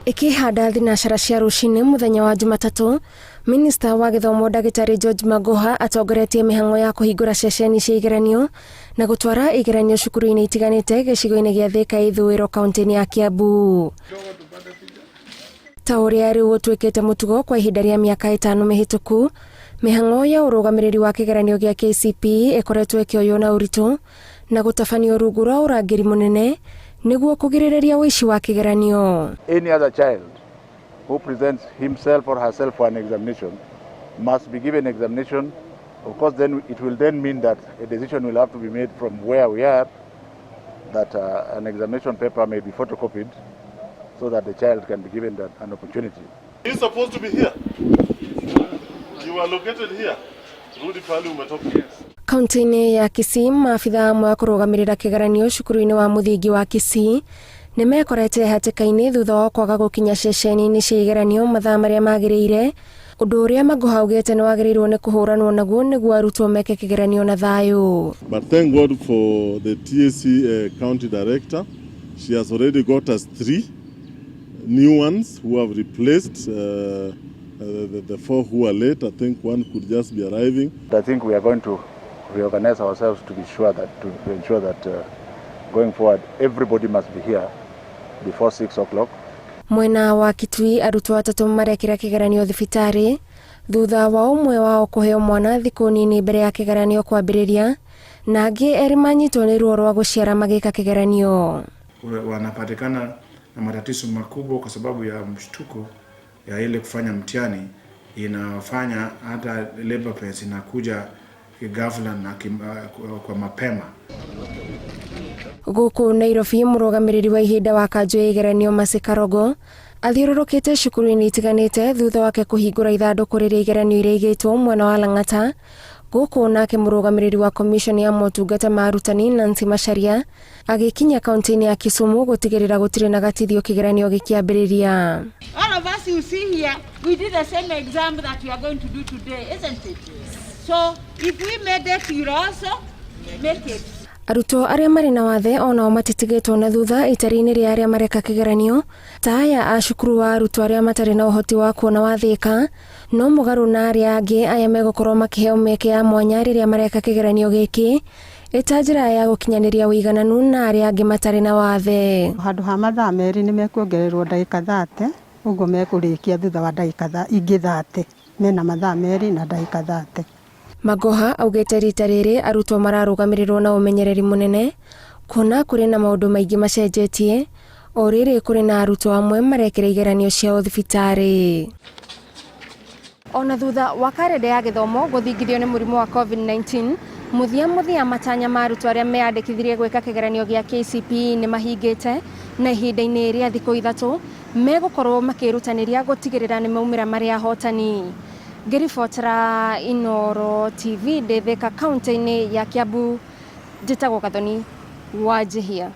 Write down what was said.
Ĩkĩhanda thinacara cia rũcinĩ mũthenya wa Jumatatũ, Minista wa gĩthomo Ndagĩtarĩ George Magoha atongoretie mĩhang'o ya kũhingũra ceceni cia igeranio na gũtwara igeranio cukuru-inĩ itiganĩte gĩcigo-inĩ gĩa Thika ya Ithũĩro kaunti-inĩ ya Kiambu. Ta ũrĩa rĩu ũtuĩkĩte mũtugo kwa ihinda rĩa mĩaka ĩtano mĩhĩtũku, mĩhang'o ya ũrũgamĩrĩri wa kĩgeranio gĩa KCPE ĩkoretwo ĩkĩoywo na ũritũ na gũtabanio rungu rwa ũrangĩri mũnene nĩguo kũgirĩrĩria ũici wa kĩgeranio. Any other child who presents himself or herself for an examination must be given examination. Of course, then it will then mean that a decision will have to be made from where we are that an examination paper may be photocopied so that the child can be given that, an opportunity. He's supposed to be here. You are located here. Rudi pale umetoka. Kaunti-inĩ ya Kisii, maabithaa amwe a kũrũgamĩrĩra kĩgeranio cukuru-inĩ wa mũthingi wa Kisii nĩ mekorete hatĩka-inĩ thutha wa kwaga gũkinya ceceni-inĩ cia igeranio mathaa marĩa magĩrĩire, ũndũ ũrĩa Magoha augĩte nĩ wagĩrĩirwo nĩ kũhũranwo naguo nĩguo arutwo meke kĩgeranio na thayũ. But thank God for the TSC county director. She has already got us three new ones who have replaced the four who are late. I think one could just be arriving. I think we are going to reorganize ourselves to be sure that to ensure that going forward everybody must be here before 6 o'clock. Mwena wa Kitui, arutwo atatũ marekĩra kĩgeranio thibitarĩ thutha wa ũmwe wao kũheo mwana thikũ nini mbere ya kĩgeranio kwambĩrĩria, na angĩ erĩ manyitwo nĩ ruo rwa gũciara magĩka kĩgeranio. Wanapatikana na matatizo makubwa kwa sababu ya mshtuko ya ile kufanya mtihani, inafanya hata labor pains inakuja ghafla na kwa mapema. Gũkũ Nairobi, mũrũgamĩrĩri wa ihinda wa kanjũ ya igeranio Mercy Karogo athiũrũrũkĩte cukuru-inĩ itiganĩte thutha wake kũhingũra ithandũkũ rĩrĩa igeranio iria igĩtwo mwena wa Lang'ata. Gũkũ nake mũrũgamĩrĩri wa commission ya motungata ma arutani Nancy Macharia agĩkinya kaunti-inĩ ya Kisumu gũtigĩrĩra gũtirĩ na gatithio kĩgeranio gĩkĩambĩrĩria. All of us you see here, we did the same exam that we are going to do today, isn't it? So if we made it, you'll also make it. Arutwo arĩa marĩ na wathe onao matitigĩtwo na thutha itari-inĩ rĩa arĩa mareka kĩgeranio, ta aya a cukuru wa arutwo arĩa matarĩ na ũhoti wa kuona wa Thĩka. No mũgarũ na arĩa angĩ, aya megũkorwo makĩheo mĩeke ya mwanya rĩrĩa mareka kĩgeranio gĩkĩ, ĩta njĩra ya gũkinyanĩria ũigananu na arĩa angĩ matarĩ na wathe. Handũ ha mathaa 2 nĩ mekuongererwo ndagĩka 30, ũguo mekũrĩkia thutha wa ndagĩka ingĩ 30, mena mathaa 2 na ndagĩka 30. Magoha augĩte rita rĩrĩ arutwo mararũgamĩrĩrwo na ũmenyereri mũnene kuona kũrĩ na maũndũ maingĩ macenjetie, o rĩrĩ kũrĩ na arutwo amwe marekĩra igeranio ciao thibitarĩ. Ona thutha wa karenda ya gĩthomo gũthingithio nĩ mũrimũ wa COVID-19, mũthia mũthia matanya ma arutwo arĩa meyandĩkithirie gwĩka kĩgeranio gĩa KCPE nĩ mahingĩte, na ihinda-inĩ rĩa thikũ 3 megũkorwo makĩrutanĩria gũtigĩrĩra nĩ maumĩra marĩ ahotani. Ngĩribotera Inooro TV ndĩ Thĩka, kaunti-inĩ ya Kiambu, njĩtagwo Gathoni wa Njihia.